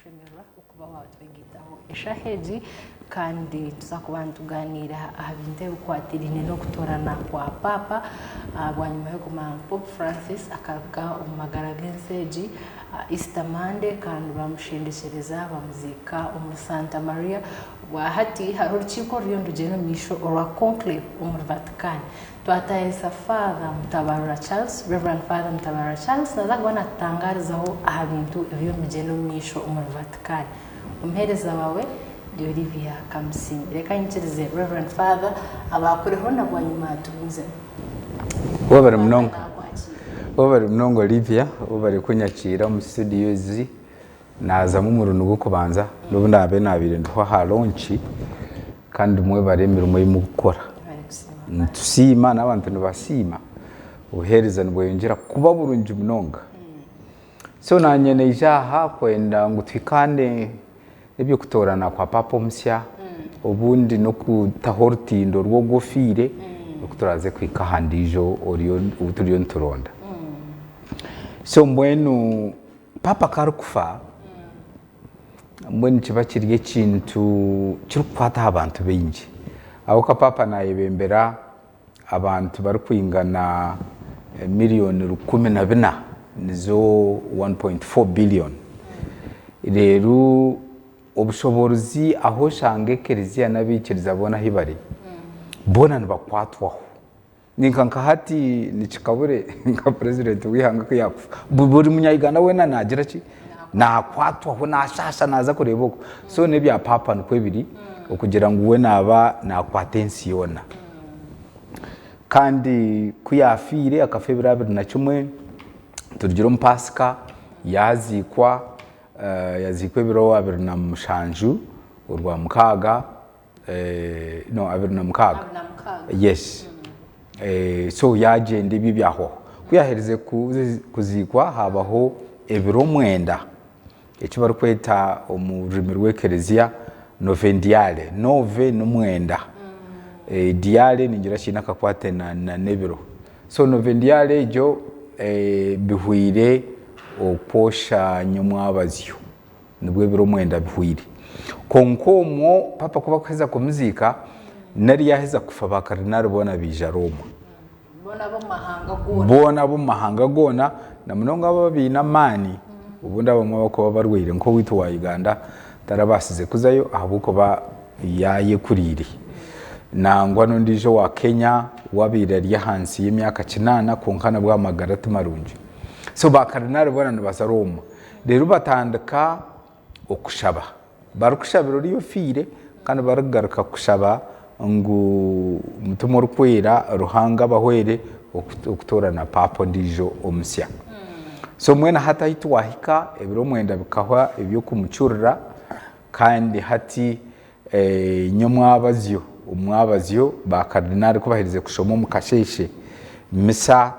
N'okushemererwa okuba waatwegaitaho eshaaha egi kandi nituza kuba nitugaaniira aha bintu ebikwatiraine n'okutoorana kwa Paapa bwanyima y'okumanya ngu Pope Francis akaruga omu magara g'ensi egi Easter Monday kandi baamushendekyereza bamuziika omuri Santa Maria. Obwahati hariho orukiiko oruriyo nirugyenda omu maisho orwa Conclave omuri Vatican. Twatahisa Father Mutabarura Charles, Rev. Father Mutabarura Charles naza kuba natutangarizaho aha bintu ebiriyo nibigyenda omu maisho omuri Vatican. Omuheereza wawe ndi Olivia Kamusiime. Reka nyikirize Rev. Father abaakureho na bwanyima tugumize. Webare munonga, webare munonga Olivia, webare kunyakiira omu studio ezi. Naazamu omurundi gw'okubanza n'obu ndaabe naabaire ndiho aha launch kandi mwebare emirimo ei murikukora. Nitusiima n'abantu nibasiima, obuheereza nibweyongyera kuba burungi munonga. So naanye naija aha kwenda ngu tuhikaane n'eby'okutoorana kwa paapa omusya, obundi n'okutaho orutindo rw'ogwo ofiire oku turaaze kuhika aha ndiijo ou turiyo nituronda. So mbwenu Paapa ku arikufa, mbwenu nikiba kiri ekintu kirikukwata aha bantu baingi. Ahabw'okuba Paapa naayebembera abantu barikwingana miriyoni 14, nizo 1.4 billion. Reero obushoboorozi ahu oshanga ekereziya n'abaikiriza boona ahu bari, boona nibakwatwaho. Ninka nka hati nikikabure nka purezidenti w'eihanga ku yaakufa, buri munya-Uganda weena naagira ki? Naakwatwaho, naashaasha naaza kureeba okwo. So n'ebya paapa nikwo biri, okugira ngu we naaba naakwata ensi yoona. Kandi ku yaafiire akafa ebiro 21, turugire omu paasika, yaaziikwa, yaaziikwa ebiro 27 orwamukaaga. no 26 yes so yagyenda ebyo byahwaho ku yaherize kuziikwa habaho ebiro mwenda eki barikweta omu rurimi rw'ekereziya novendiale nove n'omwenda diale ningira kiine akakwate n'ebiro so novendiale egyo bihweire okwosha nyomwabazyo. Nibwo ebiro mwenda bihweire. Kwonka omwo paapa ku barikuheza kumuziika nari yaaheza kufa baakardinaali boona baija Rooma. Boona ab'omu mahanga goona na munonga abo abaine amaani obundi abamwe abarikuba barwaire nk'owaitu owa Uganda tarabaasize kuzayo ahabw'okuba yaayekuriire. Nangwa n'ondiijo owa Kenya we abaire ari ahansi y'emyaka kinaana kwonka nabwo amagara ti marungi. So baakardinaali boona nibaza Rooma. Reero batandika okushaba, barikushabira oriya ofiire kandi barikugaruka kushaba ngu Mutima Orikwera Ruhanga abahwere okutoorana paapa ondiijo omusya. So mbwenu hati ahu twahika ebiro mwenda bikahwa eby'okumucurira kandi hati nyomwabazyo, omwabazyo baakardinaali ku baherize kushoma omu kasheeshe misa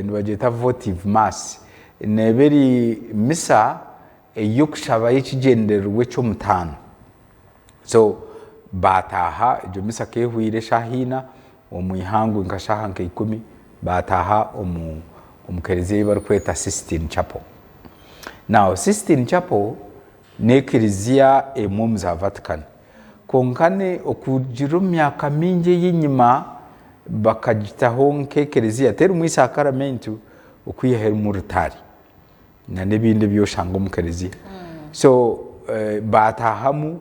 nibagyeta votive mass, neeba eri misa ey'okushaba y'ekigyendererwa eky'omutaano. So baataaha egyo misa ku ehweire eshaaha ina, omu ihangwe nka shaaha nka ikumi, baataaha omu kereziya ei barikweta Sistine Chapel. Now Sistine Chapel n'ekereziya emwe omu za Vatican. Kwonka okugira omu myaka mingi ey'enyima bakagitaho nk'ekereziya terimu eisakaramentu okwihaho erimu rutaari nana ebindi ebi oshanga omu kereziya. So baatahamu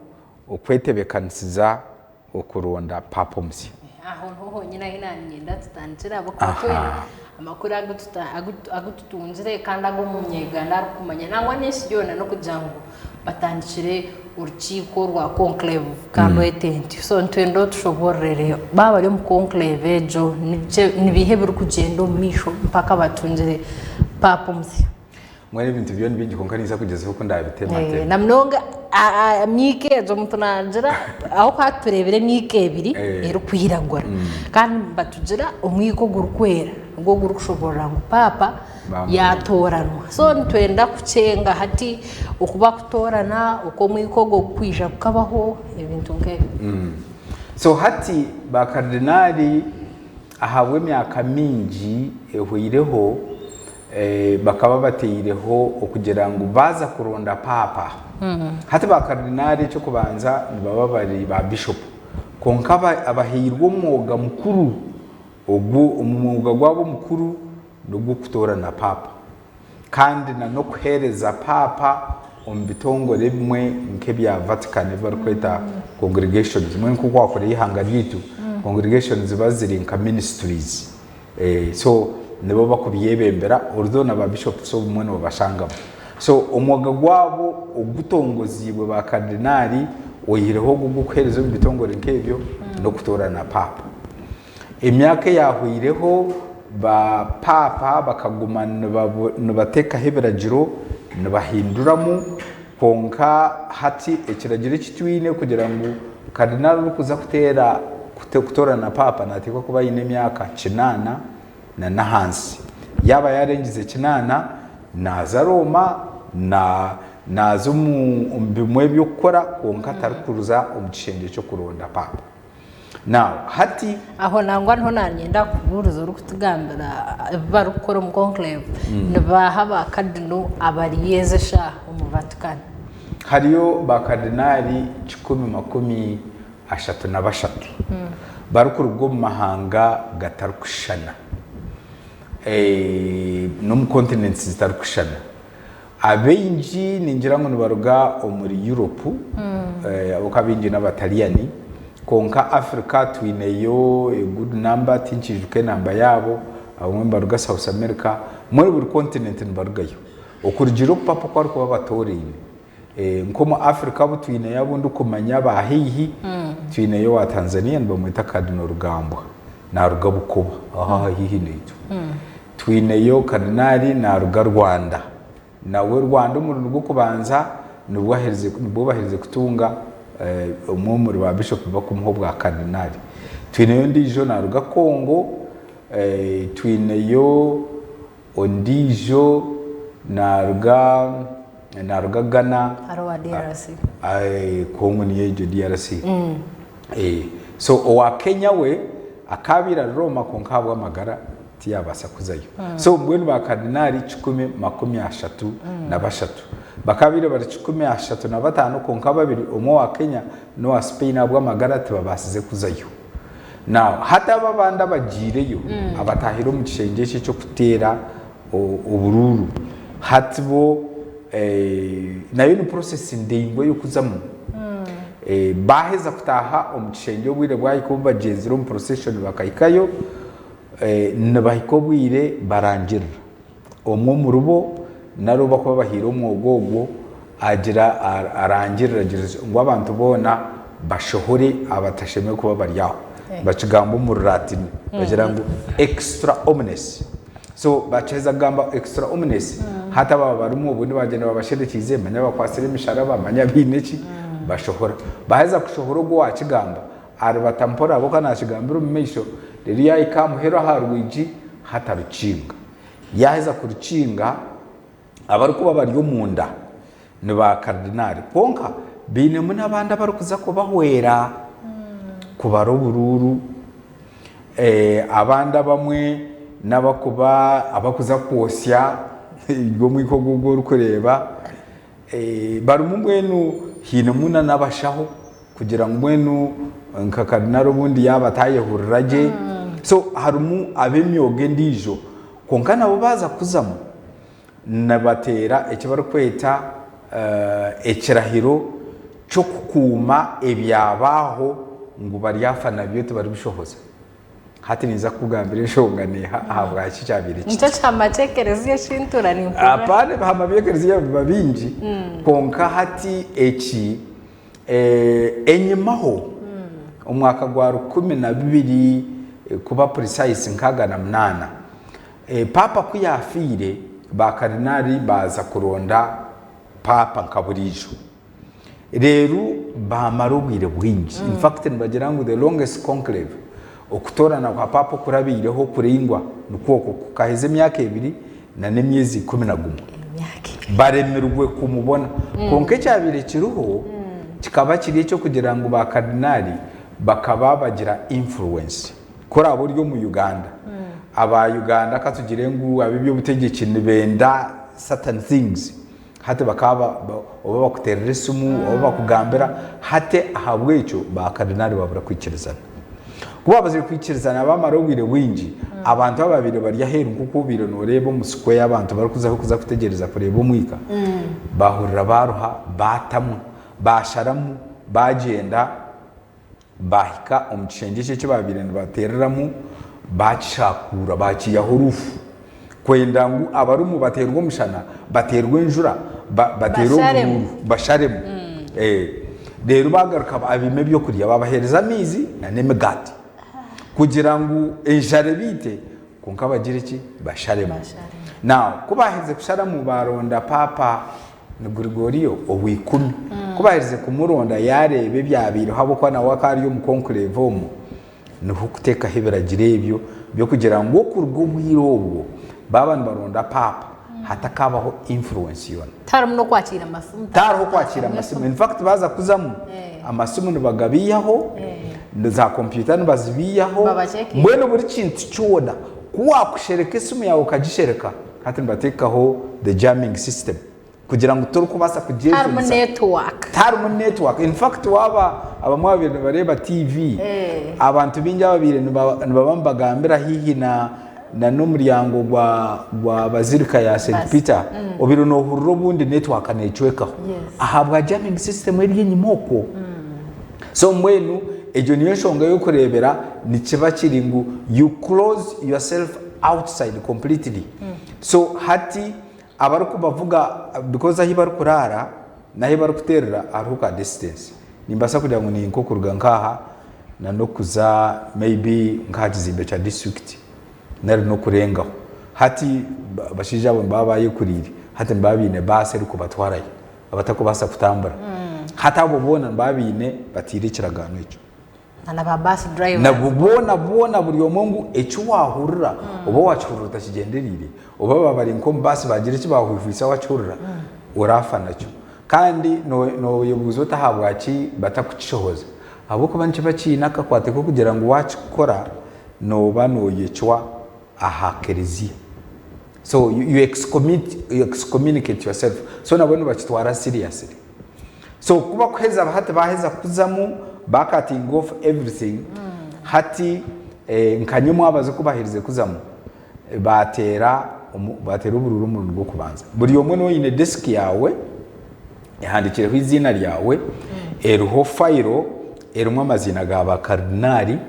okwetebeekanisiza okuronda paapa omusya. Aho niho honyine ahu naaba niinyenda tutandikire ahabw'okuba twena amakuru agu tutungire kandi agu omunyayuganda arikumanya nangwa n'ensi yoona n'okugira ngu batandikire orukiiko rwa conclave ka ndwete ntyo. So nitwenda otushoboororere baaba bari omu conclave egyo nibiiha ebirikugyenda omu maisho mpaka batungire paapa omusya. Mbwenu ebintu byo ni bingi kwonka ninza kugyezaho oku ndabitemateme. Na munonga emyika egyo omuntu naagira ahabw'okuba hati tureebire emyika ebiri erikwiragura kandi nibatugira omwika ogurikwera nigwo ogurikushoboorora ngu paapa yaatooranwa. So nitwenda kukyenga hati oku barikutoorana, oku omwika ogwo gurikwija gukabaho ebintu nk'ebyo. So hati baakaridinaari ahabw'emyaka mingi ehweireho. Bakaba bataireho okugira ngu baaza kuronda paapa. Hati ba karidinaali eky'okubanza nibaba bari ba bishopu, kwonka abahairwe omwoga mukuru ogwo, omwoga gwabo omukuru n'ogw'okutoorana paapa kandi n'okuheereza paapa omu bitongore ebimwe nk'ebya Vatican ebi barikweta congregations. Mbwenu nk'oku waakora eihanga ryaitu, congregations niziba ziri nka ministries. So nibo bakubyebembera although na ba bishops obumwe nobashangamu. So omwoga gwabo ogutongoziibwe ba cardinali oihireho ogu ogw'okuheereza omu bitongore nk'ebyo n'okutoorana paapa. Emyaka eyahweireho ba paapa bakaguma nibateekaho ebiragiro nibahinduramu kwonka hati ekiragiro eki twine kugira ngu Cardinal orikuza kuteera kutoorana Paapa nateekwa kuba aine emyaka kinaana n'ahansi. Yaaba yaarengize kinaana, naaza Rooma, naaza omu bimwe eby'okukora kwonka tarikuza omu kishengye ky'okuronda Paapa. Now hati. Aho nangwa niho nanyenda kukubuuriza orikutugambira ebi barikukora omu conclave. Nibaaha ba Cardinal abariyo ezi eshaaha omu Vatican? Hariyo baakardinaali 133 barikuruga omu mahanga gatarikushushana n'omu kontinenti zitarikushushana. Abaingi ningira ngu nibaruga omuri Europe ahabw'okuba abaingi n'Abataliyani kwonka Africa twineyo a good number tinkiijuka enamba yaabo, abamwe nibaruga South America, mbwenu buri kontinenti nibarugayo. Okurugiirira oku paapa oku arikuba abatooraine. Nk'omu Africa abu twineyo abu ndikumanya aba haihi, twineyo owa Tanzania nibamweta Cardinal Rugambwa, naaruga Bukoba aho aha haihi naitwe. Twineyo Cardinal naaruga Rwanda, nawe Rwanda omurundi gw'okubanza nibwo aherize nibwo baherize kutunga omwe omuri ba Bishop bakumuha obwa Cardinal. Twineyo ondiijo naaruga Congo, twineyo Ondiijo naaruga naaruga Ghana. Hariho owa DRC. Congo niyo egyo DRC. So owa Kenya we akaabaire ari Rooma kwonka ahabw'amagara tiyaabaasa kuzayo. So mbwenu ba Cardinal 133. Bakaabaire bari 135 kwonka babiri omwe owa Kenya n'owa Spain ahabw'amagara tibabaasize kuzayo. Now hati abo abandi abagiireyo abataahire omu kishengye eki eky'okuteera oburuuru hati bo nayo ni process ndaingwa ey'okuzamu. Baaheza kutaaha omu kishengye obwire bwahika obu bagyenzire omu procession bakahikayo, nibahika obwire barangirira. Omwe omuribo nari ou barikuba bahaire omwoga ogwo agira arangirira agira ngu abantu boona bashohore abatashemereire kuba bari aho. Bakigamba omu Ruraatini bagira ngu extra omnes. So bakiheza kugamba extra omnes, hati ababa barimu obundi bagyenda babasherekyize manya bakwatsire emisharaba manya baine ki, bashohora. Baheza kushohora ogwo owaakigamba aribata mpora ahabw'okuba naakigambira omu maisho, reero yaahika aha muheru aha rwigi hati arukinga. Yaaheza kurukinga, abarikuba bari omunda ni baakardinaali kwonka bainemu n'abandi abarikuza kubahwera kubara oburuuru. Abandi abamwe n'abakuba abarikuza kwotsya omwika ogu ogu orikureeba. Barimu mbwenu hainemu n'abashaho kugira ngu mbwenu nka Cardinal obundi yaaba atayehurira gye so harimu ab'emyoga endiijo kwonka nabo baaza kuzamu nibateera eki barikweta ekirahiro ky'okukuuma ebyabaho ngu baryafa nabyo tibaribishohoza. Hati ninza kukugambira enshonga neeha ahabwaki kyabaire kityo. Nikyo kihama ky'ekereziya eki ntuura nimpurira. Apana ebihama by'ekereziya biba bingi, kwonka hati eki enyimaho omwaka gwa 2000 kuba precise 68, Paapa ku yaafiire, baakarinari baaza kuronda Paapa nka buriijo. Reero baamara obwire bwingi. In fact nibagira ngu the longest conclave, okutoorana kwa paapa okurabaireho okuraingwa nikwo okwo, kukaheza emyaka ebiri n'emyezi 11. Baremirwe kumubona. Kwonka ekyabaire kiriho kikaba kiri eky'okugira ngu baakardinaali bakaba bagira influence. Ku oraabe ori omu Uganda, Aba Uganda katugire ngu ab'eby'obutegyeki nibenda certain things hati bakaba oba bakuterera esimu oba bakugambira hati ahabw'ekyo ba Cardinal babura kwikirizana. Ku baabazire kwikirizana baamara obwire bwingi, abantu abaabaire bari aheeru nk'oku obaire nooreeba omu square abantu barikuzaho kuza kutegyereza kureeba omwika, baahurira baaruha baatamwa, baasharamu baagyenda baahika omu kishengye eki eki baabaire nibateereramu baakishakuura baakiihaho ruufu kwenda ngu abarimu bateerwe omushana, bateerwe enjura, bateerwe obuhuuru basharemu. Reero baagaruka baabaima ebyokurya baabaheereza amaizi n'emigaati kugira ngu enjara ebaite kwonka bagire ki? Basharemu. Now ku baaherize kusharamu baaronda paapa Ni Gurigooriyo owa ikumi. Ku baaherize kumuronda yaareeba ebyabaireho ahabw'okuba nawe akaba ari omu conclave omwo, niho kuteekaho ebiragiro ebyo by'okugira ngu okuruga obwire obwo baaba nibaronda paapa hatakaabaho influence yoona. Tiharimu n'okwakiira amasimu. Tihariho kwakiira amasimu. In fact baaza kuzamu, amasimu nibagabaihaho, za kompyuta nibazibaihaho, mbwenu buri kintu kyona ku waakushereka esimu yaawe okagishereka, Hati nibateekaho the jamming system kugira ngu torikubaasa Tiharimu kugyejunisa. network. Tiharimu network. In fact waaba abamwe ababaire nibareeba TV, abantu baingi ababaire niba nibaba nibagambira haihi na na n'omuryango gwa gwa Bazilika ya St Peter, obaire noohurira obundi network neecwekaho ahabwa jamming system eri enyima okwo. So mbwenu egyo niyo nshonga y'okureebera nikiba kiri ngu you close yourself outside completely. So hati abarikubavuga because ahu barikuraara n'ahu barikuteerera hariho ka distance. Nimbaasa kugira ngu ni nk'okuruga nk'aha na n'okuza maybe nk'aha kizimbe kya district nari n'okurengaho. Hati abashaija abo nibaba bayekuriire, hati nibaba baine baasi erikubatwarayo. Abatakubaasa kutambura. Hati abo boona nibaba baine bataire ekiragaano ekyo. Na ba bus drivers. Nabo boona boona buri omwe ngu eki waahurira oba waakihurira otakigyendereire oba baaba bari nk'omu baasi baagira eki baahwihwitsa waakihurira oraafa nakyo. Kandi nooyebuuza oti ahabwaki batakukishohoza? Ahabw'okuba nikiba kiine akakwate k'okugira ngu waakikora nooba nooyecwa aha kereziya. So you, you, excommit, you excommunicate yourself. So nabo nibakitwara seriously. So kuba kuheza hati baheza kuzamu ba cutting off everything mm. Hati eh, nka nyomwabazi ku baherize kuzamu eh, bateera bateera obururu omurundi gw'okubanza. Buri omwe n'oine desk yawe ehandikireho eiziina ryawe mm. Eriho fayiro erimu amaziina ga ba kardinaali.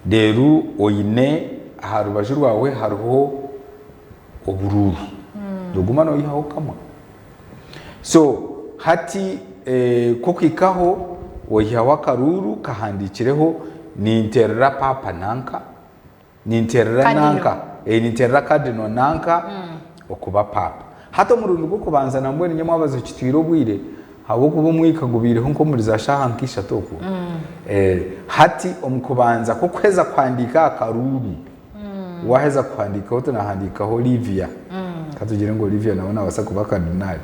Reero oine aha rubaju rwawe hariho oburuuru, noguma noyihaho kamwe. So hati ku okuhikaho oyihaho akaruuru kahandiikireho ninterera paapa nanka, ninterera nanka, ninterera cardinal nanka okuba paapa. Hati omurundi gw'okubanza nambwenu nyowe mwabaza kitwire obwire ahabw'okuba omwika gubaireho nk'omuri za shaaha nka ishatu okwo. Hati omu kubanza ku okuheza kuhandiika aha karuuru, waaheza kuhandiikaho oti naahandiikaho Olivia, ka tugire ngu Olivia nawe naabaasa kuba Cardinal.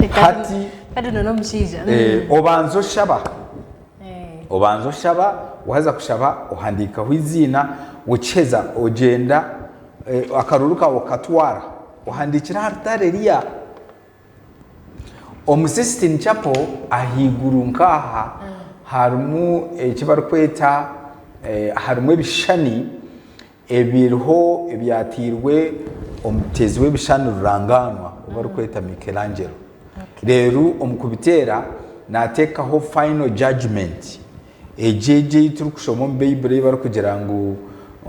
Hati Cardinal n'omushaija. obanza oshaba. Obanza oshaba, waheza kushaba ohandiikaho eiziina, okiheza ogyenda akaruuru kaawe okatwara ohandiikire aha rutare eriya. Omu Sistine Chapel ahaiguru nk'aha harimu eki barikweta harimu ebishushani ebiriho ebyateirwe omuteezi w'ebishushani rurangaanwa ou barikweta Michelangelo. Reero omu kubiteera naateekaho final judgement egyo egyo ei turikushoma omu Baiburi ei barikugira ngu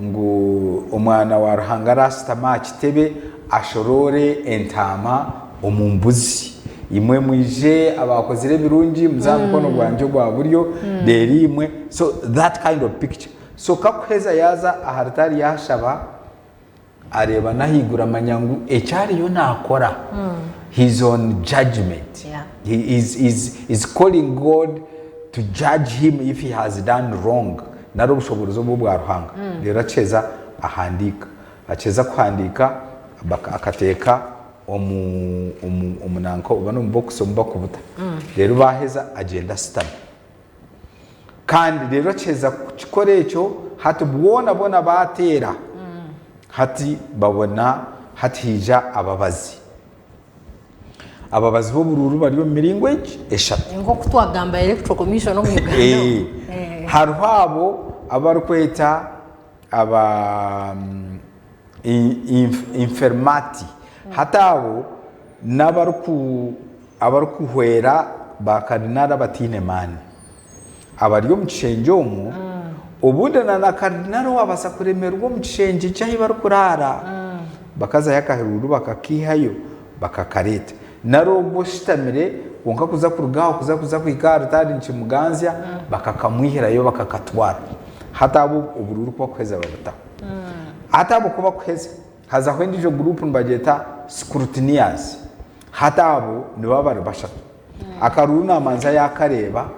ngu omwana wa Ruhanga araashutame aha kitebe ashoroore entaama omu mbuzi. Imwe mwije abaakozire ebirungi muze aha mukono gwangye ogwa buryo reero imwe so that kind of picture. So kakuheza yaaza aha rutaari yaashaba, areeba n'ahaiguru amanya ngu eki ariyo naakora, he is on judgement. He is, is, is calling God to judge him if he has done wrong nari obushoboorozi obwo obwa Ruhanga. Reero akiheza ahandiika. Akiheza kuhandiika akateeka omu, omu, omu nanka oba n'omu bokisi omu bakubuta. Reero baaheza agyenda ashutama. Kandi reero akiheza kukikora ekyo, hati bwona boona baateera. Hati babona hati haija ababazi. Ababazi b'oburuuru bari omu miringo egi eshatu. Nk'oku twagamba Electoral Commission omu Uganda. Hariho abo abarikweta aba infermati. Hati abo n'abarikuhwera baakadinaari abataine maani. Abari omu kishengye omwo, obundi na karidinaari owaabaasa kuremerwa omu kishengye ky'ahu barikuraara, bakazayo akahuruuru bakakaihayo bakakareeta. Nari ogwo oshutamire kwonka kuza kuruga aho kuza kuza kuhika aha rutaari nikimuganzya, bakakamwihirayo bakakatwara. Hati abo oburuuru ku bakuheza babutaho. Hati abo ku bakuheza, hazaho endiijo guruupu nibagyeta scrutineers. Hati abo nibaba bari bashatu. Akaruuru naamanza yaakareeba,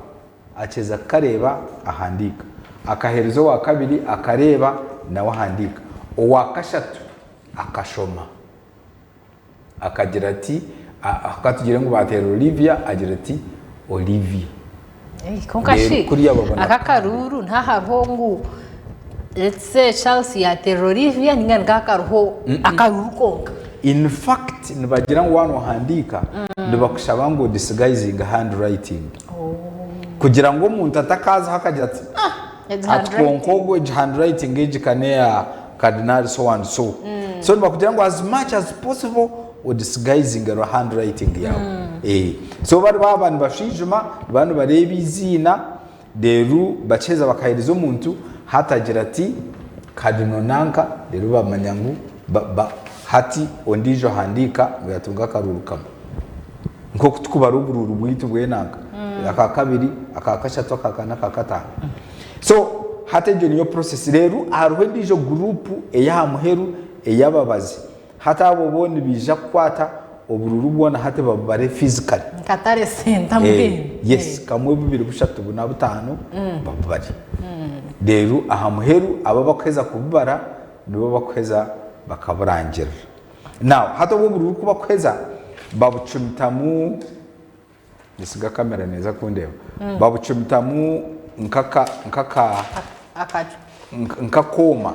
akyeza kukareeba ahandiika. Akaheereza owa kabiri akareeba nawe ahandiika. Owa kashatu akashoma akagira ati, ka tugire ngu baateera Olivia, agira ati Olivia. Kwonka shi aka akaruuru nihahariho ngu let's say Charles yaateera Olivia ninga nikaha kariho akaruuru konka? In fact nibagira ngu waaba nohandiika nibakushaba ngu odisguisinge handwriting kugira ngu omuntu atakaazaho akagira ati ah ati kwonka ogwo egi handwriting egi ka neya cardinal so and so. So nibakugira ngu as much as possible odisguisinge handwriting yaawe. So bari baaba nibashwijuma nibaba nibareeba eiziina Reero bakiheza bakaheereza omuntu hati agira ati Cardinal nanka reero bamanya ngu hati ondiijo ahandiika ngu yatunga akaruuru kamwe. Nk'oku tukubara oburuuru bwaitu bw'enanka aka kabiri, aka kashatu, aka kana, aka kataano. So hati egyo niyo process. Reero hariho endiijo guruupu ey'aha muheru ey'ababazi. Hati abo bo nibaija kukwata oburuuru bwona hati babubare physically. Nkatare senta mbwenu. Yes, kamwe, bubiri, bushatu, buna, butaano babubare. Reero aha muheru abo abakuheza kububara nibo bakuheza bakaburangirira. Now hati obu oburuuru kubakuheza babucumitamu, nyesiga kamera neeza kundeeba, babucumitamu nk'aka nk'aka nk'akooma.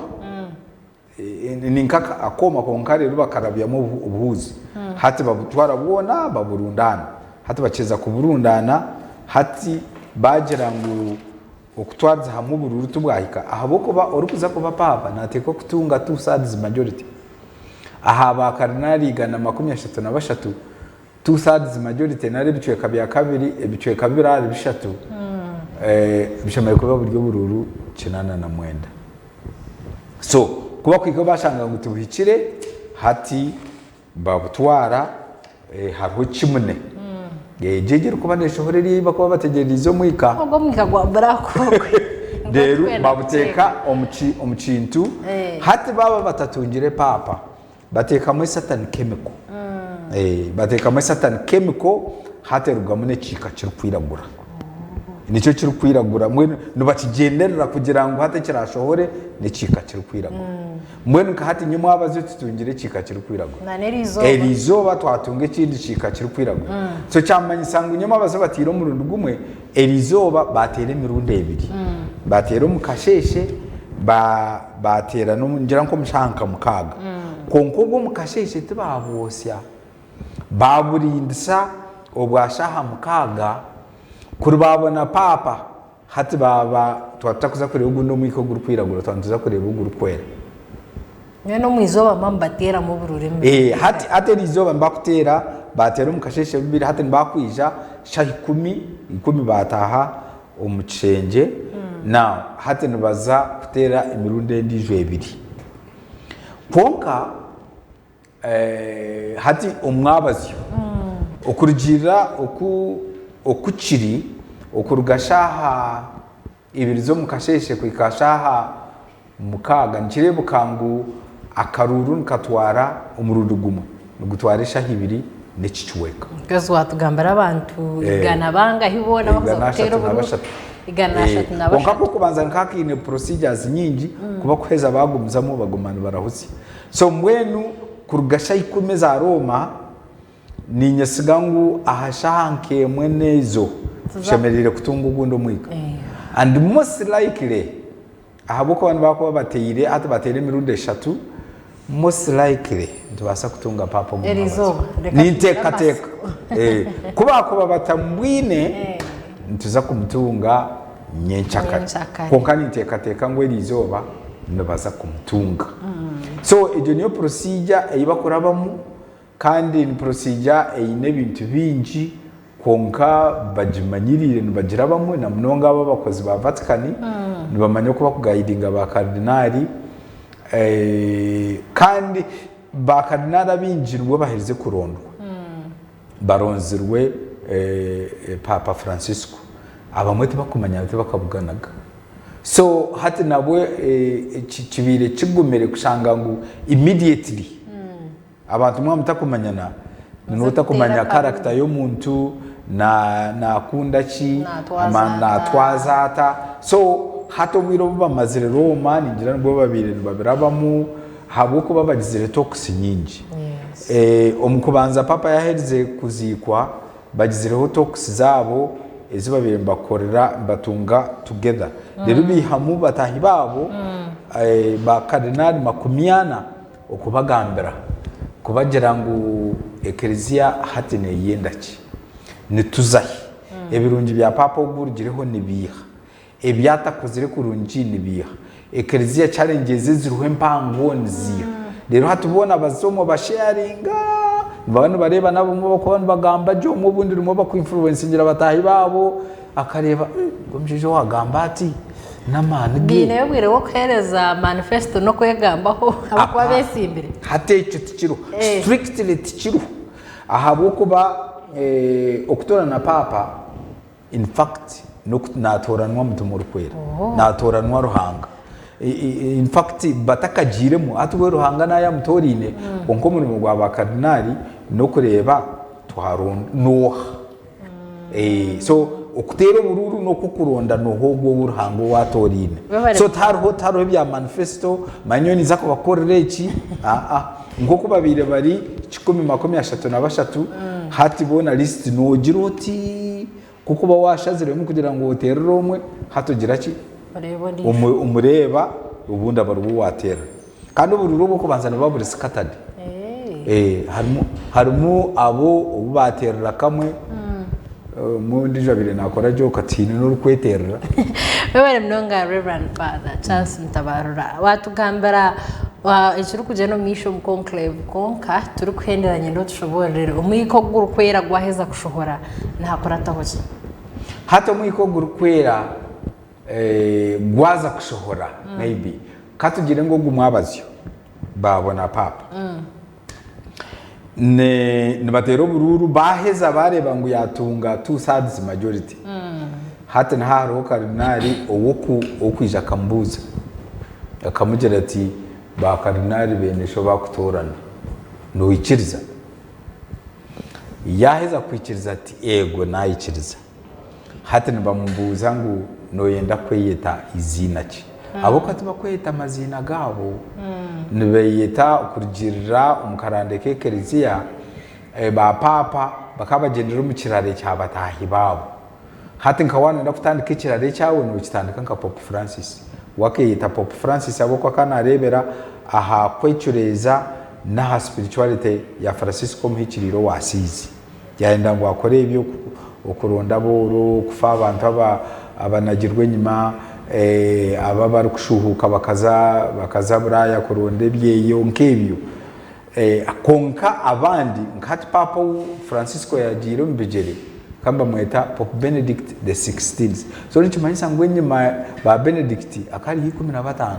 Ni nk'akooma kwonka reero bakarabyamu obuhuuzi. Hati babutwara bwona baburundaana. Hati bakiheza kuburundaana, hati baagira ngu okutwariza hamwe oburuuru tibwahika ahabw'okuba orikuza kuba paapa naateekwa kutunga two thirds majority. Aha baakarinaari 133, two thirds majority nari ebicweka bya kabiri, ebicweka bibiri ahari bishatu bishemereire kuba buri oburuuru 89. So ku bakuhika bashanga ngu tibuhikire, hati babutwara hariho chimney egyo erikuba neshohora eri ei bakuba bategyereize omwika. Ogwo omwika gwa black ogwe. Reero babuteeka omu kintu, hati baaba batatungire paapa, bateekamu esatani chemical, bateekamu esatani chemical hati erugamu n'ekiika kirikwiragura. Nikyo kirikwiragura mbwenu nibakigyenderera kugira ngu hati ekirashohore n'ekiika kirikwiragura. Mbwenu nka hati nyowe mwabazi tutungire ekiika kirikwiragura. Na n'eriizooba. Eriizooba twatunga ekindi kiika kirikwiragura. So kyamanyisa ngu nyowe mwabazi bataire omurundi gumwe, eriizooba baateera emirundi ebiri. Baateera omu kasheeshe, baateera ningira nk'omu shaaha nka mukaaga. Kwonka obwo omu kasheeshe tibaabwotsya. Baaburindisa obwa shaaha mukaaga, kuri baabona paapa, hati baaba twaba tutakuza kureeba ogundi omwika ogurikwiragura, twaba nituza kureeba ogurikwera. Mbwenu omu izooba muba nibateeramu obururu emirundi Eh, hati hati eri izooba nibakuteera, baateera omu kasheeshe bubiri, hati nibakwija shaaha ikumi, ikumi baataaha omu kishengye, now hati nibaza kuteera emirundi endiijo ebiri. Kwonka Hati omwabazyo okurugiirira oku oku kiri okuruga shaaha ibiri z'omu kasheeshe kuhika shaaha mukaaga nikireebeka ngu akaruuru nikatwara omurundi gumwe nigutwara eshaaha ibiri n'ekicweka. Because watugambira abantu igana bangahi boona abakuza kuteera oburuuru? 132. Kwonka ak'okubanza nikaba kaine procedures nyingi kuba kuheza bagumizamu baguma nibarahutsya. So mbwenu kuruga shaaha ikumi eza Rooma, niinyesiga ngu aha shaaha nk'emwe n'ezo tushemereire kutunga ogundi omwika. And most likely ahabw'okuba nibakuba bateire, hati bateire emirundi eshatu, Most likely nitubaasa kutunga paapa ogu Eri mwabazi. izooba, reka tugire Ninteekateeka. amatsiko. Eh, ku baakuba batamubwine, nituza kumutunga nyenkyakare. Nyenkyakare. Kwonka ninteekateeka ngu eri izooba nibaza kumutunga. So egyo niyo procedure ei bakurabamu Kandi ni procedure eine ebintu bingi kwonka bagimanyiriire nibagirabamu na munonga abo abakozi ba Vatican nibamanya oku bakugayidinga ba Cardinali kandi ba Cardinali abaingi nibwo baherize kurondwa baronzirwe Paapa Francisco abamwe tibakumanyana tibakabuganaga so hati nabwe kibaire kigumire kushanga ngu immediately Abantu mwaba mutakumanyana noba otakumanya character y'omuntu, nakunda ki, natwaza ata. So hati obwire obu bamazire Rooma ningira nibwo babaire nibabirabamu ahabw'okuba bagizire talks nyingi. Omu kubanza Paapa yaherize kuziikwa bagizireho talks zaabo ezi babaire nibakorera nibatunga together. Reero baihamu bataahi baabo ba Cardinal makumyana. Okubagambira, kubagira ngu Eklezia hati neyenda ki? Nituza hi? Ebirungi bya Paapa ogu orugireho nibiiha? Ebi atakozire kurungi nibiiha? Eklezia challenges eziriho empango niziiha? Reero hati boona baza omwo basharinga, nibaba nibareeba n'abamwe abarikuba nibagamba gye omwe obundi rimwe baku influencingira bataahi baabo, akareeba ngu omushaija owagamba ati n'amaani ge. Baineyo obwire bw'okuheereza manifesto n'okwegambaho abarikuba beesimbire? Hati ekyo tikiriho. Strictly tikiriho ahabw'okuba okutoorana paapa in fact naatooranwa Mutima Orikwera, naatooranwa Ruhanga. In fact batakagiiremu hati we Ruhanga naaba yamutooraine kwonka omurimo gwa baakadinaari n'okureeba twaronda n'oha. So okuteera oburuuru n'okw'okuronda nooha ogwo ou Ruhanga ou atooraine. So tihariho tihariho ebya manifesto manya nyowe ninza kubakorera eki aa nk'oku babaire bari 133 hati boona list noogira oti ku okuba waashaziremu kugira ngu oteerere omwe hati ogira ki? Omureeba obundi aba ariwe waateerera. Kandi oburuuru obw'okubanza nibuba buri scattered. Harimu harimu abo obu baateerera kamwe, omwe ondiijo abaire naakora gye okwo tihaine n'orikweteerera. Webare munonga Rev. Father Charles Mutabarura. Waatugambira ekirikugyenda omu maisho omu conclave kwonka turikuhendera nyenda otushoboororere omwika ogurikwera gwaheza kushohora nihakurataho ki? Hati omwika ogurikwera Gwaza kushohora maybe katugire ngu ogu mwabazyo babona paapa nibateera oburuuru baheza bareeba ngu yatunga two thirds majority hati niho hariho karidinaari ow'okwija akamubuuza akamugira ati ba karidinaari beene sho bakutoorana noikiriza? Yaheza kwikiriza ati eego nayikiriza. Hati nibamubuuza ngu nooyenda kweyeta iziina ki? Ahabw'okuba tibakweyeta maziina gaabo, nibeeyeta kurugiirira omu karande k'ekereziya, ba paapa bakaba bagyendera omu kirare kya bataahi baabo. Hati nka waaba nooyenda kutandika ekirare ekyawe, nookitandika nka Pope Francis. We akeeyeta Pope Francis ahabw'okuba akaba naareebera aha kwecureeza n'aha spirituality ya Francisco Omuhikiriire owa Asiizi. Yayenda ngu akore ebyo, okuronda abooro, okufa abantu abanagirwe enyima, abo abarikushuuhuuka bakaza Buraaya kuronda ebyeyo nk'ebyo. Kwonka abandi nka hati Paapa ou Francisco yaagiire omu bigyere bakaba nibamweta Pope Benedict the Sixteenth. So nikimanyisa ngu enyima ba Benedict hakaba hariyo 15.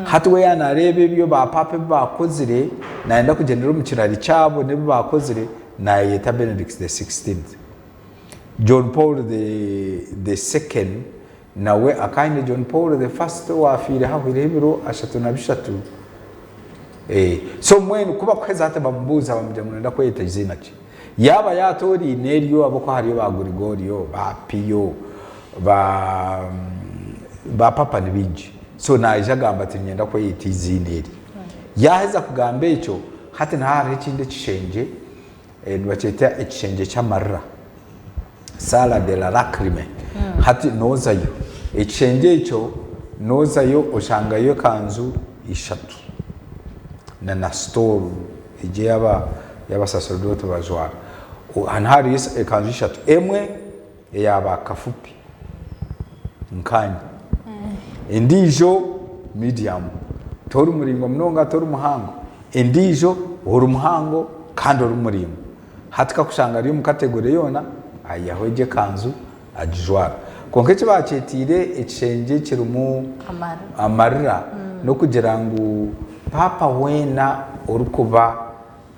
Hati we yaaba naareeba ebyo ba Paapa ebi baakozire, naayenda kugyendera omu kirari kyabo n'ebi baakozire, Naayeyeta Benedict the Sixteenth. John Paul the the Second nawe akaba aine John Paul the First owaafiire hahwireho ebiro ashatu na bishatu. So mbwenu ku bakuheza hati bamubuuza bamugira ngu nooyenda kweyeta eiziina ki? Yaaba yaatooraine eryo ahabw'okuba hariyo ba Gurigorio, ba Pio, ba ba Paapa ni baingi. So naija agamba ati niinyenda kweyeta eiziina eri. Yaaheza kugamba ekyo, Hati niho hariho ekindi ekishengye, nibakyeta ekishengye ky'amarira, Sala de la Lacrime. Hati noozayo, ekishengye ekyo noozayo oshangayo ekanju ishatu. na na stole egyo ey'abasaserdooti bajwara. Hanu hariyo ekanju ishatu, emwe eya ba kafupi nkaanye, endiijo medium tori muraingwa munonga tori muhango, endiijo ori muhango kandi ori muraingwa. Hati kakushanga ari omu category yoona ayihaho egyo ekanju agijwara. Kwonka eki baakyetiire ekishengye ekirimu amarira n'okugira ngu Paapa weena orikuba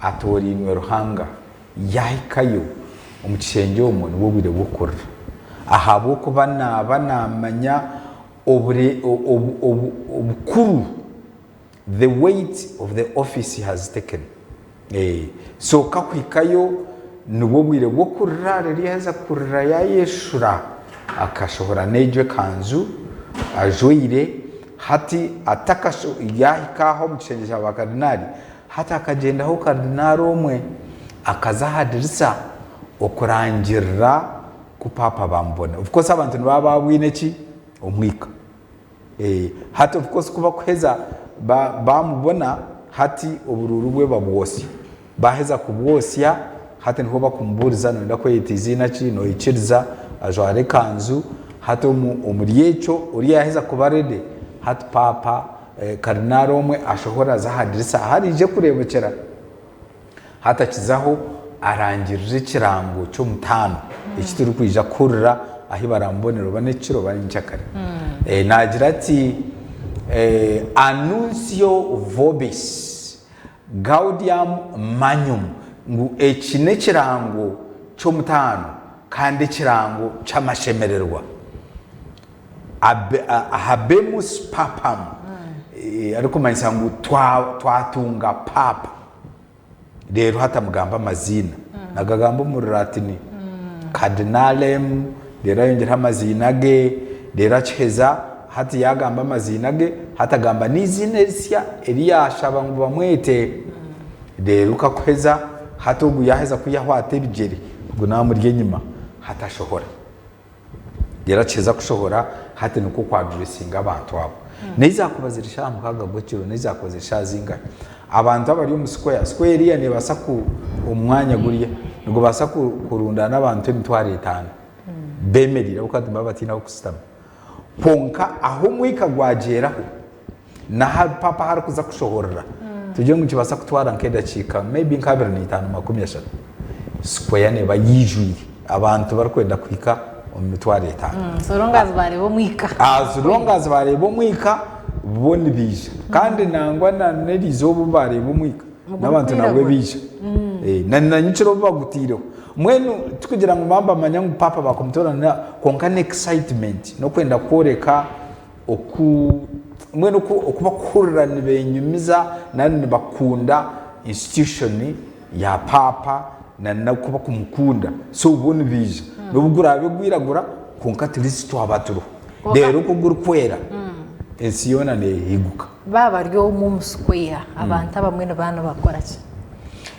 atoorainwe Ruhanga yaahikayo omu kishengye omwo nibwo bwire bw'okurira ahabw'okuba naaba naamanya obukuru the weight of the office he has taken so kakuhikayo nibwo bwire bw'okurira reero yaheza kurira yayeshura akashohora n'egyo ekanju ajwaire hati yahika aho omu kishengye kya bakadinaari hati akagyendaho kadinaari omwe akaza aha dirisa okurangirira ku paapa bamubona of course abantu nibaba babwine ki omwika. Hati of course ku bakuheza bamubona hati oburuuru bwe babwosya, baheza kubwosya hati niho bakumubuuriza noyenda kweyeta eiziina ki, noikiriza ajware ekanju, hati omuri ekyo oriya yaheza kuba ready hati paapa kadinaari omwe ashohora aza aha dirisa ahu araije kureebekyera. Hati akizaho arangirira ekirango ky'omutaano eki turikwija kuhurira ahu baramubonera oba n'ekiro oba nyenkyakare. Naagira ati, Annuncio vobis gaudium magnum, ngu eki n'ekirango ky'omutaano kandi ekirango ky'amashemererwa. Habemus Papam, arikumanyisa ngu twatunga Paapa. Reero hati amugamba amaziina, nagagamba omu Ruraatini, Cardinalem, reero ayongyeraho amaziina ge, reero akiheza hati yaagamba amaziina ge, hati agamba n'eiziina erisya eri yaashaba ngu bamwete. Reero kakuheza hati ogu yaaheza kwihaho ata ebigyere, ogu naamuri enyima, hati ashohora. Reero akiheza kushohora hati nikwo ku addressinga abantu abo. N'ei zaakuba ziri shaaha mukaaga gw'ekiro, n'ei zaakuba ziri shaaha zingahi, abantu abari omu square, square eriya neebaasa ku omu mwanya guriya nigubaasa kurundaana abantu emitwaro etaano beemereire ahabw'okuba nibaba bataine ah'okushutama. Kwonka ahu omwika gwagyeraho n'aha paapa ahu arikuza kushohorera, tugire ngu nikibaasa kutwara nk'edakiika maybe nka abiri n'eitaano 30. Square neeba yaijwire abantu barikwenda kuhika omu mitwaro etaano. So long as bareeba omwika. As long as bareeba omwika bo nibaija. Kandi nangwa na n'erizooba obu bareeba omwika n'abantu nabwo baija. Na na nyekiro obu bagutaireho. Mbwenu tikugira ngu nibaba nibamanya ngu paapa bakamutoorana kwonka n'excitement n'okwenda kworeka oku mbwenu oku oku bakuhurira nibenyumiza nari nibakunda institution ya paapa na n'oku bakumukunda so bo nibaija n'obu guraabe gwiragura kwonka at least twaba turiho reero ku gurikwera ensi yoona neehiguka. Baaba bari omwo omu square abantu abamwe nibaba nibakora ki?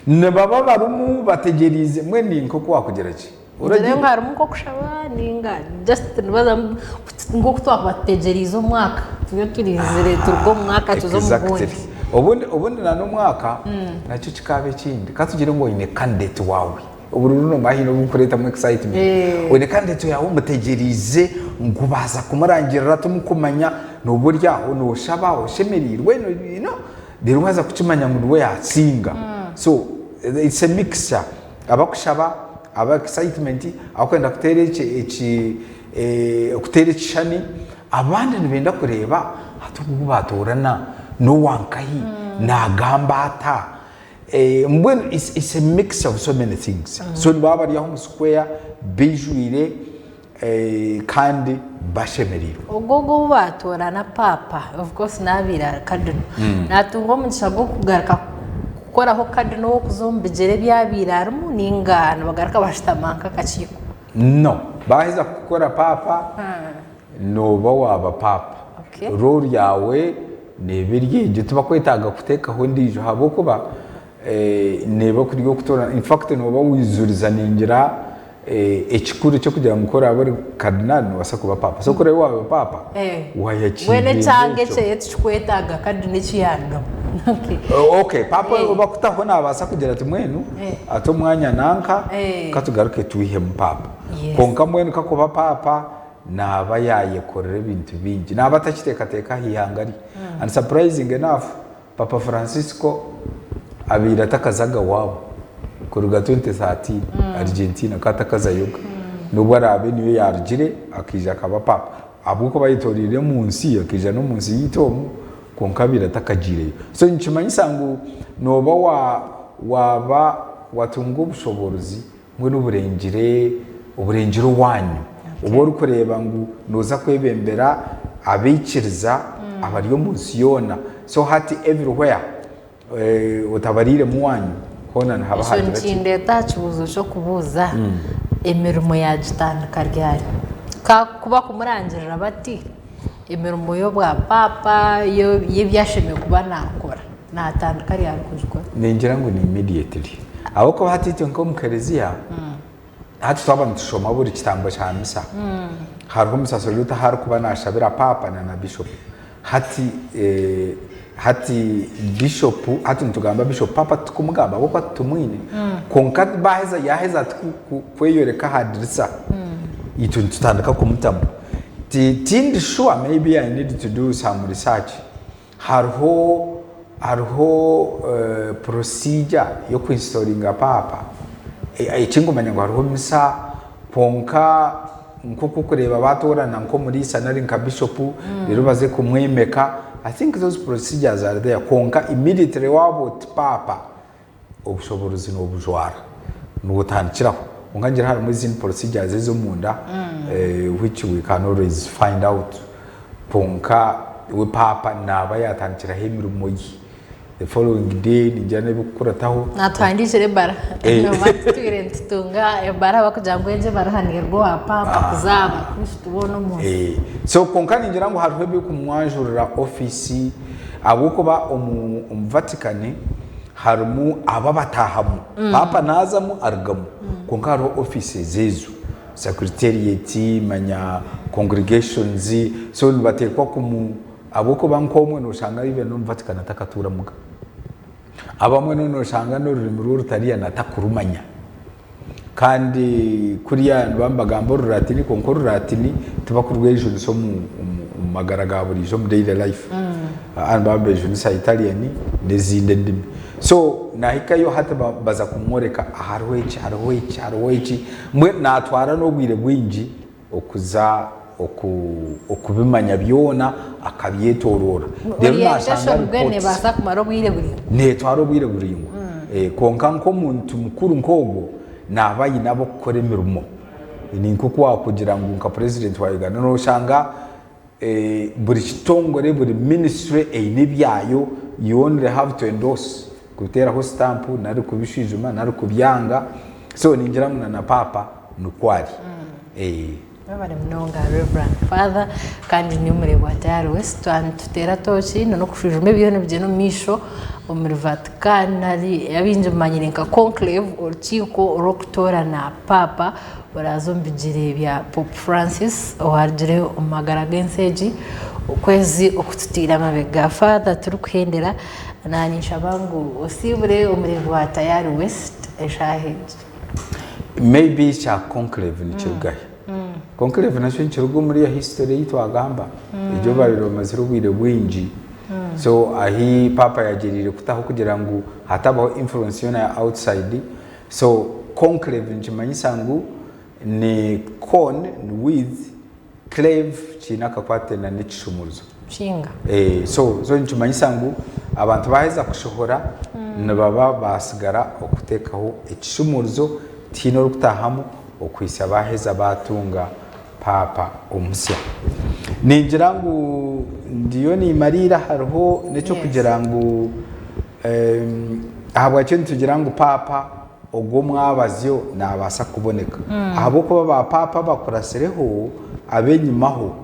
Nibaba barimu bategyereize mbwenu ni nk'oku waakugira ki? Ngira ngu harimu nk'okushaba ninga just nibazamu nk'oku twakuba tutegyereize omwaka tube turinzire turuge omu mwaka tuze omu gundi. Exactly. Obundi obundi na n'omwaka nakyo kikaaba ekindi. Ka tugire ngu oine candidate waawe. Obururu nomanya haine obu burikureetamu excitement. Oine candidate yaawe omutegyereize ngu baaza kumurangirira timukumanya nooba ori aho nooshaba oshemereirwe you know reero waaza kukimanya ngu niwe yaasinga. So it's a mixture. Abakushaba, aba excitement, abakwenda kuteera eki eki kuteera ekishushani, abandi nibenda kureeba hati ogu ou baatoorana n'owa nkahi, naagamba ata? Mbwenu it's it's a mixture of so many things. So nibaba bari aho omu square baijwire kandi bashemereirwe. Ogwo ogwo ou baatoorana paapa, of course naabaire ari cardinal, naatunga omugisha gw'okugaruka kukoraho cardinal ow'okuza omu bigyere ebi abaire arimu nainga nibagaruka bashutama nk'akakiiko? No. Baaheza kukukora paapa, nooba waaba paapa. Role yaawe neeba eri egyo, tibakwetaaga kuteekaho endiijo ahabw'okuba neeba kuri okutoorana, in fact nooba waijuriza ningira Ekikuru eky'okugira ngu ku oraabe ori kadinaali noobaasa kuba paapa. So ku oraabe waaba paapa, Mbwenu waayakiira ekyanga ekyo. ekyo tikikwetaaga kadina eki yaarugamu. Okay. Okay, paapa Eh. obakutaho nabaasa kugira ati mbwenu Eh. ati omwanya nanka Eh. katugaruke twihemu paapa. Yes. Kwonka mbwenu kakuba paapa naaba yaayekorera ebintu bingi, naaba atakiteekateeka aha ihanga rye. And surprising enough, Papa Francisco abaire atakazaga waabo kuruga 2013 Argentina akaba atakazayoga n'obu araabe niyo yaarugire akaija akaba paapa ahabw'okuba ayetoreire omu nsi akaija n'omu nsi yaitu omu kwonka abaire atakagiireyo. So nikimanyisa ngu nooba wa waaba watunga obushoboorozi mbwenu oburengire oburengire owaanyu obu orikureeba ngu nooza kwebembera abaikiriza abari omu nsi yoona so hati everywhere otabariiremu owaanyu hoona nihaba Ekyo hagira ki? nikindeeta aha kibuuzo ky'okubuuza, emirimo yaagitandika ryari? Ka ku bakumurangirira bati, emirimo y'obwapaapa, y'ebi ashemereire kuba naakora. Naatandika ryari kugikora? Ningira ngu ni immediately ahabw'okuba hati itwe nk'omu kereziya hati twaba nitushoma buri kitambo kya misa hariho omusaseredote ahu arikuba naashabira paapa na na bishopu hati hati bishopu hati nitugamba bishopu paapa titukumugamba ahabw'okuba titumwine kwonka baaheza yaaheza ati kweyoreka aha dirisa itwe nitutandika kumutamu tindi sure maybe I need to do some research. Hariho hariho procedure y'oku installinga paapa? Ekinkumanya ngu hariho misa kwonka nk'oku orikureeba batoorana nk'omuriisa nari nka bishopu reero baze kumwemeka, I think those procedures are there kwonka immediately waaba oti paapa obushoboorozi noobujwara nootandikiraho kwonka ningira harimu ezindi procedures ez'omunda which we can always find out kwonka we paapa naaba yaatandikiraho emirimo ye the following day ningira n'ebirikukurataho. Naatuhandiikira ebara noba tutwire nitutunga ebara bakugira ngu egyo ebaruha neeruga owa paapa kuza aha bakristo boona omu nsi. So kwonka ningira ngu hariho ebirikumwanjurira ofiisi ahabw'okuba omu Vatican Harimu abo abataahamu, paapa naazamu arugamu, kwonka hariho offices ezo, secretariat, manya congregations, so nibateekwa kumu ahabw'okuba nk'omwe noshanga even n'omu Vatican atakatuuramuga. Abamwe no noshanga n'orurimi rw'Orutaliyani atakurumanya. Kandi kuriya nibaba nibagamba Orulatini kwonka Orulatini tibakurwejunisa omu magara ga buriijo omu daily life. Nibaba nibejunisa Italian n'ezindi endimi. So nahikayo hati baza kumworeka hariho eki, hariho eki, hariho eki, mbwenu natwara n'obwire bwingi okuza okubimanya byona akabyetoroora. Reero nashanga Orientation mbwenu reports. nebaasa kumara obwire buraingwa. Neetwara obwire buraingwa. Kwonka nk'omuntu mukuru nk'ogwo naaba aine ab'okukora emirimo. Ni nk'oku waakugira ngu nka purezidenti wa Uganda nooshanga buri kitongore, buri minisitule eine ebyayo, you only have to endorse, kuteeraho sitampu nari kubishwijuma nari kubyanga. So ningira ngu na na paapa nikwo ari. Mwebare munonga Rev. Father kandi ni omureebi wa Tayari West nituteera tooki n'okushwijuma ebiriyo nibigyenda omu maisho omuri Vatican nari abaingi mumanyire nka Conclave orukiiko orw'okutoorana Paapa oraaze omu bigyere bya Pope Francis owaarugire omu magara g'ensi egi okwezi okututaire amabega. Father turikuhendera naanye ninshaba ngu osiibure omureebi wa Tayari West eshaaha egi. Maybe ekya conclave nikiruga hi? Conclave nakyo nikiruga omuri eyo history ei twagamba, egyo babaire bamazire obwire bwingi. So ahi paapa yagyereire kutaho kugira ngu hatabaho influence yoona ya outside. So conclave nikimanyisa ngu ni con ni with Clave kiine akakwate na n'ekishumuruzo. Kinga. So so nikimanyisa ngu abantu baaheza kushohora nibaba baasigara okuteekaho ekishumuruzo tihaine orikutaahamu okuhitsya baaheza baatunga paapa omusya. Ningira ngu ndiyo nimariira hariho n'eky'okugira ngu ahabwaki nitugira ngu paapa Ogwo omwabazyo naabaasa kuboneka ahabw'okuba baapaapa abakuratsireho ab'enyimaho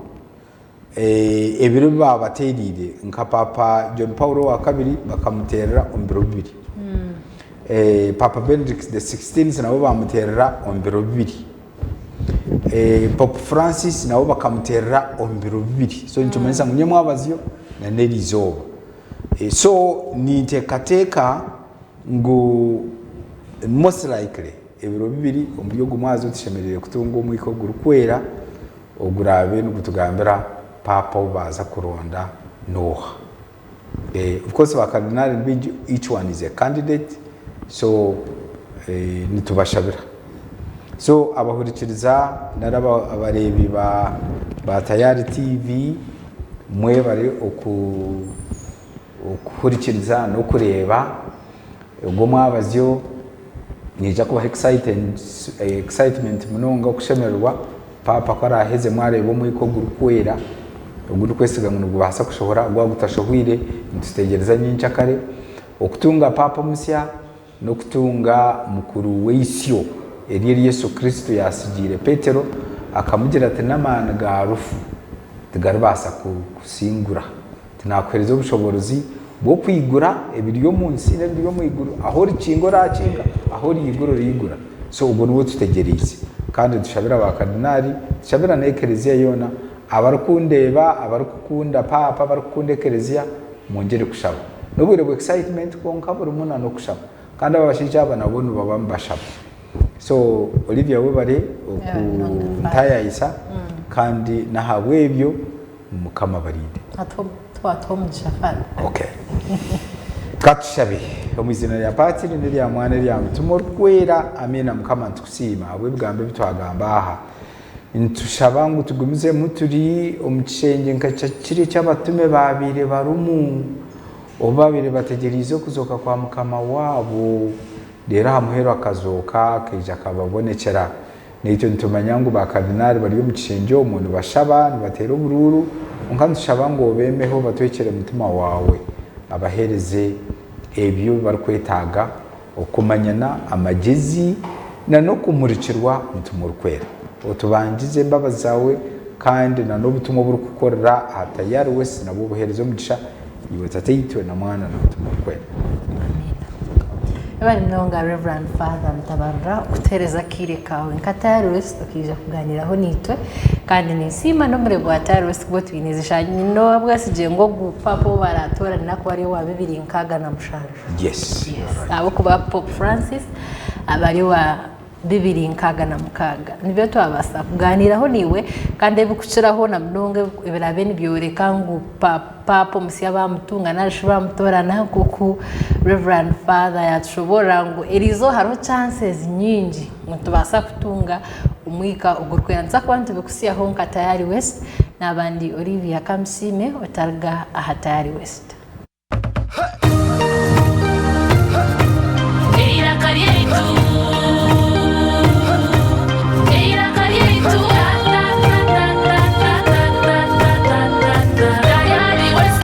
ebiro ebi baabateereire nka Paapa John Paul owa kabiri bakamuteerera omu biro bibiri. Paapa Benedict the sixteenth nabo baamuteerera omu biro bibiri. Pope Francis nabo bakamuteerera omu biro bibiri. So nikimanyisa ngu nyomwabazyo na n'eriizooba. So ninteekateeka ngu most likely ebiro bibiri omuri ogu mwazyo tushemereire kutunga omwika ogurikwera oguraabe nigutugambira paapa ou baaza kuronda n'oha. Of course ba cardinal ni baingi each one is a candidate so nitubashabira. So abahurikiriza nari abareebi ba Tayari TV mwebare okuhurikiriza n'okureeba ogu omwabazyo niija kubaha excitement munonga okushemererwa Paapa ku araaheze mwareeba omwika ogurikwera ogu ndikwesiga ngu nigubaasa kushohora gwaba gutashohwire nitutegyereza nyenkyakare okutunga Paapa omusya n'okutunga mukuru w'eisyo eri eri Yesu Kristo yaatsigiire Petero akamugira ati n'amaani ga rufu tigaribaasa kusingura. Tinaakuheereza obushoboorozi bw'okwigura ebiri omu nsi n'ebiri omu iguru, ahu orikinga oraakinga, ahu oriigura oriigura. So ogwo niwe otutegyereize. Kandi nitushabira baakadinaari, nitushabira n'ekereziya yoona, abarikundeeba, abarikukunda Paapa, abarikukunda ekereziya, mwongyere kushaba. N'obwire bwa excitement kwonka burimu n'okushaba. Kandi aba bashaija aba nabo nibaba nibashaba. So Olivia webare okuntaayaayisa kandi n'ahabw'ebyo Mukama abarinde. Twatuha omugisha Father. Okay. Katushabe. Omu iziina rya Patiri n'erya Mwana n'erya Mutima Orikwera. Amiina. Mukama nitukusiima ahabw'ebigambo ebi twagamba aha. Nitushaba ngu tugumizemu turi omu kishengye nka kiri eki abatume baabaire barimu obu baabaire bategyereize okuzooka kwa Mukama waabo. Reero aha muheru akazooka akaija akababonekyera. Naitwe nitumanya ngu baakardinaali bari omu kishengye omwo nibashaba, nibateera oburuuru, kwonka nitushaba ngu obeemeho obatwekyere Mutima waawe, abaheereze ebyo ebi barikwetaaga, okumanyana, amagyezi, na n'okumurikirwa Mutima Orikwera. Otubangize embabazi zaawe kandi na n'obutumwa oburikukorera aha Tayari West nabwo obuheereze omugisha, Iwe Tataitwe na Mwana na Mutima Orikwera. Amiina. Webale munonga Rev. Father Mutabarura okutuhereza akaire kaawe nka Tayari West okaija kuganiraho naitwe kandi ninsiima n'omurimo gwa Tayari West kuba otwine eshaaha nyine obwesigye ngu ogu paapa ou baratoorane nakuba ari owa 2067. Yes. Yes. Ahabw'okuba Pope Francis aba ari owa 2066. Nibyo twabaasa kugaaniiraho naiwe kandi ebirikukiraho na munonga ebiraabe nibyoreka ngu Paapa omusya baamutunga nari shi baamutoorana nk'oku Rev. Father yaatushoboorora ngu eriizooba hariho chances nyingi ngu nitubaasa kutunga omwika ogurikwera. Nituza kuba nitubikutsyaho nka Tayari West. Naaba ndi Olivia Kamusiime otaruga aha Tayari West.